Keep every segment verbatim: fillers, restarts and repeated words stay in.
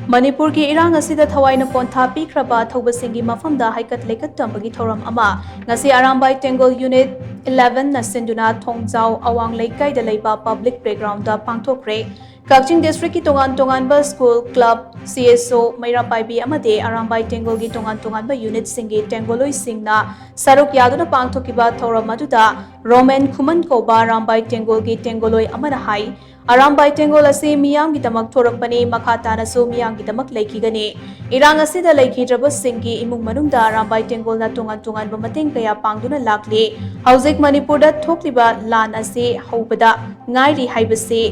ꯃꯅꯤꯄꯨꯔꯒꯤ ꯏꯔꯥꯡ ꯑꯁꯤꯗ ꯊꯋꯥꯏꯅ ꯄꯣꯟꯊꯥ ꯄꯤꯈ꯭ꯔꯕ ꯑꯊꯧꯕꯁꯤꯡꯒꯤ ꯃꯐꯝꯗ ꯍꯩꯀꯠ ꯂꯩꯀꯠ ꯇꯝꯕꯒꯤ ꯊꯧꯔꯝ ꯑꯃ ꯉꯁꯤ ꯑꯔꯥꯝꯕꯥꯏ ꯇꯦꯡꯒꯣꯜ ꯌꯨꯅꯤꯠ ꯏꯂꯦꯚꯦꯟꯅ ꯁꯤꯟꯗꯨꯅ ꯊꯣꯡꯖꯥꯎ ꯑꯋꯥꯡ ꯂꯩꯀꯥꯏꯗ ꯂꯩꯕ ꯄꯕ꯭ꯂꯤꯛ ꯄ꯭ꯂꯦꯒ꯭ꯔꯥꯎꯟꯗ ꯄꯥꯡꯊꯣꯛꯈ꯭ꯔꯦ꯫ ꯀꯛꯆꯤꯡ ꯗꯤꯁꯇ꯭ꯔꯤꯛꯀꯤ ꯇꯣꯉꯥꯟ ꯇꯣꯉꯥꯟꯕ ꯁ꯭ꯀꯨꯜ, ꯀ꯭ꯂꯕ, ꯁꯤ ꯑꯦꯁ ꯑꯣ, ꯃꯩꯔꯥ ꯄꯥꯏꯕꯤ ꯑꯃꯗꯤ ꯑꯔꯥꯝꯕꯥꯏ ꯇꯦꯡꯒꯣꯜꯒꯤ ꯇꯣꯉꯥꯟ ꯇꯣꯉꯥꯟꯕ ꯌꯨꯅꯤꯠꯁꯤꯡꯒꯤ ꯇꯦꯡꯒꯣꯜꯂꯣꯏꯁꯤꯡꯅ ꯁꯔꯨꯛ ꯌꯥꯗꯨꯅ ꯄꯥꯡꯊꯣꯛꯈꯤꯕ ꯊꯧꯔꯝ ꯑꯗꯨꯗ ꯔꯣꯃꯦꯟ ꯈꯨꯃꯟ ꯀꯧꯕ ꯑꯔꯥꯝꯕꯥꯏ ꯇꯦꯡꯒꯣꯜꯒꯤ ꯇꯦꯡꯒꯣꯜꯂꯣꯏ ꯑꯃꯅ ꯍꯥꯏ, ꯑꯔꯥꯝꯕꯥꯏ ꯇꯦꯡꯒꯣꯜ ꯑꯁꯤ ꯃꯤꯌꯥꯝꯒꯤꯗꯃꯛ ꯊꯣꯔꯛꯄꯅꯤ, ꯃꯈꯥ ꯇꯥꯅꯁꯨ ꯃꯤꯌꯥꯝꯒꯤꯗꯃꯛ ꯂꯩꯈꯤꯒꯅꯤ꯫ ꯏꯔꯥꯡ ꯑꯁꯤꯗ ꯂꯩꯈꯤꯗ꯭ꯔꯕꯁꯤꯡꯒꯤ ꯏꯃꯨꯡ ꯃꯅꯨꯡꯗ ꯑꯔꯥꯝꯕꯥꯏ ꯇꯦꯡꯒꯣꯜꯅ ꯇꯣꯉꯥꯟ ꯇꯣꯉꯥꯟꯕ ꯃꯇꯦꯡ ꯀꯌꯥ ꯄꯥꯡꯗꯨꯅ ꯂꯥꯛꯂꯤ꯫ ꯍꯧꯖꯤꯛ ꯃꯅꯤꯄꯨꯔꯗ ꯊꯣꯛꯂꯤꯕ ꯂꯥꯟ ꯑꯁꯤ ꯍꯧꯕꯗ ꯉꯥꯏꯔꯤ ꯍꯥꯏꯕꯁꯤ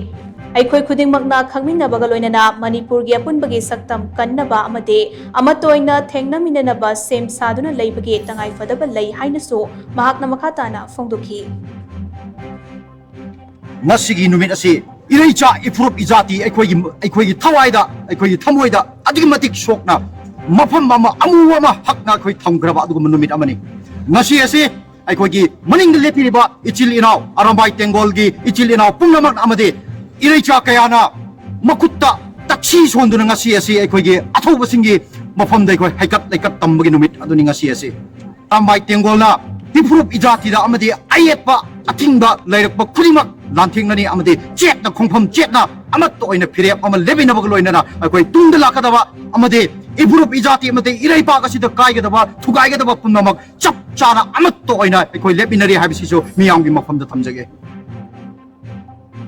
ꯑꯩꯈꯣꯏ ꯈꯨꯗꯤꯡꯃꯛꯅ ꯈꯪꯃꯤꯟꯅꯕꯒ ꯂꯣꯏꯅꯅ ꯃꯅꯤꯄꯨꯔꯒꯤ ꯑꯄꯨꯟꯕꯒꯤ ꯁꯛꯇꯝ ꯀꯟꯅꯕ ꯑꯃꯗꯤ ꯑꯃꯠꯇ ꯑꯣꯏꯅ ꯊꯦꯡꯅꯃꯤꯟꯅꯅꯕ ꯁꯦꯝ ꯁꯥꯗꯨꯅ ꯂꯩꯕꯒꯤ ꯇꯉꯥꯏꯐꯗꯕ ꯂꯩ ꯍꯥꯏꯅꯁꯨ ꯃꯍꯥꯛꯅ ꯃꯈꯥ ꯇꯥꯅ ꯐꯣꯡꯗꯣꯛꯈꯤ꯫ ꯉꯁꯤꯒꯤ ꯅꯨꯃꯤꯠ ꯑꯁꯤ ꯏꯔꯩꯆꯥ ꯏꯐꯨꯔꯨꯞ ꯏꯖꯥꯇꯤ ꯑꯩꯈꯣꯏꯒꯤ, ꯑꯩꯈꯣꯏꯒꯤ ꯊꯋꯥꯏꯗ, ꯑꯩꯈꯣꯏꯒꯤ ꯊꯃꯣꯏꯗ ꯑꯗꯨꯛꯀꯤ ꯃꯇꯤꯛ ꯁꯣꯛꯅ ꯃꯐꯝ ꯑꯃ ꯑꯃꯨ ꯑꯃ ꯍꯛꯅ ꯑꯩꯈꯣꯏ ꯊꯝꯈ꯭ꯔꯕ ꯑꯗꯨꯒꯨꯝꯕ ꯅꯨꯃꯤꯠ ꯑꯃꯅꯤ꯫ ꯉꯁꯤ ꯑꯁꯤ ꯑꯩꯈꯣꯏꯒꯤ ꯃꯅꯤꯡꯗ ꯂꯦꯞꯄꯤꯔꯤꯕ ꯏꯆꯤꯜ ꯏꯅꯥꯎ, ꯑꯔꯥꯝꯕꯥꯏ ꯇꯦꯡꯒꯣꯜꯒꯤ ꯏꯆꯤꯜ ꯏꯅꯥꯎ ꯄꯨꯝꯅꯃꯛ ꯑꯃꯗꯤ ꯏꯔꯩꯆꯥ ꯀꯌꯥꯅ ꯃꯈꯨꯠꯇ ꯇꯛꯁꯤ ꯁꯣꯟꯗꯨꯅ ꯉꯁꯤ ꯑꯁꯤ ꯑꯩꯈꯣꯏꯒꯤ ꯑꯊꯧꯕꯁꯤꯡꯒꯤ ꯃꯐꯝꯗ ꯑꯩꯈꯣꯏ ꯍꯩꯀꯠ ꯂꯩꯀꯠ ꯇꯝꯕꯒꯤ ꯅꯨꯃꯤꯠ ꯑꯗꯨꯅꯤ ꯉꯁꯤ ꯑꯁꯤ꯫ ꯑꯔꯥꯝꯕꯥꯏ ꯇꯦꯡꯒꯣꯜꯅ ꯏꯐꯨꯔꯨꯞ ꯏꯖꯥꯇꯤꯗ ꯑꯃꯗꯤ ꯑꯌꯦꯠꯄ ꯑꯊꯤꯡꯕ ꯂꯩꯔꯛꯄ ꯈꯨꯗꯤꯡꯃꯛ ꯂꯥꯟꯊꯦꯡꯅꯅꯤ ꯑꯃꯗꯤ ꯆꯦꯠꯅ ꯈꯣꯡꯐꯝ ꯆꯦꯠꯅ ꯑꯃꯠꯇ ꯑꯣꯏꯅ ꯐꯤꯔꯦꯞ ꯑꯃ ꯂꯦꯞꯃꯤꯟꯅꯕꯒ ꯂꯣꯏꯅꯅ ꯑꯩꯈꯣꯏ ꯇꯨꯡꯗ ꯂꯥꯛꯀꯗꯕ ꯑꯃꯗꯤ ꯏꯐꯨꯔꯨꯞ ꯏꯖꯥꯇꯤ ꯑꯃꯗꯤ ꯏꯔꯩꯄꯥꯛ ꯑꯁꯤꯗ ꯀꯥꯏꯒꯗꯕ, ꯊꯨꯒꯥꯏꯒꯗꯕ ꯄꯨꯝꯅꯃꯛ ꯆꯞ ꯆꯥꯅ ꯑꯃꯠꯇ ꯑꯣꯏꯅ ꯑꯩꯈꯣꯏ ꯂꯦꯞꯃꯤꯟꯅꯔꯤ ꯍꯥꯏꯕꯁꯤꯁꯨ ꯃꯤꯌꯥꯝꯒꯤ ꯃꯐꯝꯗ ꯊꯝꯖꯒꯦ꯫